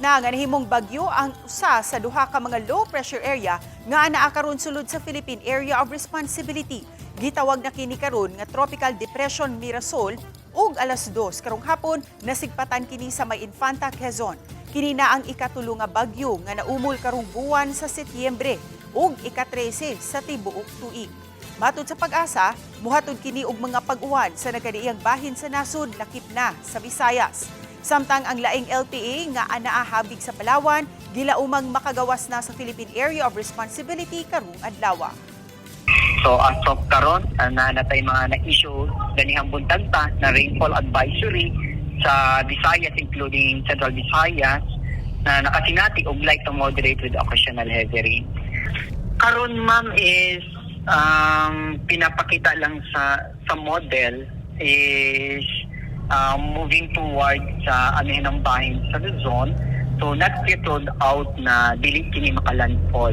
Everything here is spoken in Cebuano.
na nga nahimong bagyo ang usa sa duha ka mga low pressure area nga anaa karon sulod sa Philippine Area of Responsibility. Gitawag na kini karon nga Tropical Depression Mirasol ug alas 2 karong hapon nasigpatan kini sa may Infanta, Quezon. Kini na ang ikatulo nga bagyo nga naumol karong buwan sa Setyembre ug ika-13 sa tibuok tuig. Matod sa PAGASA, muhatod kini og mga pag-uwan sa nagkadaiyang bahin sa nasod, lakip na sa Visayas. Samtang ang laing LPA nga anaa habig sa Palawan, gilaumang makagawas na sa Philippine Area of Responsibility karong adlaw. So as of karon, naa na tay mga na-issue ganihang buntag pa na rainfall advisory sa Visayas, including Central Visayas, na nakasinati og light to moderate with occasional heavy rain. Karon, ma'am, is pinapakita lang sa model is moving toward sa amihanang bahin sa Luzon. So not yet ruled out na dili kini makalandfall.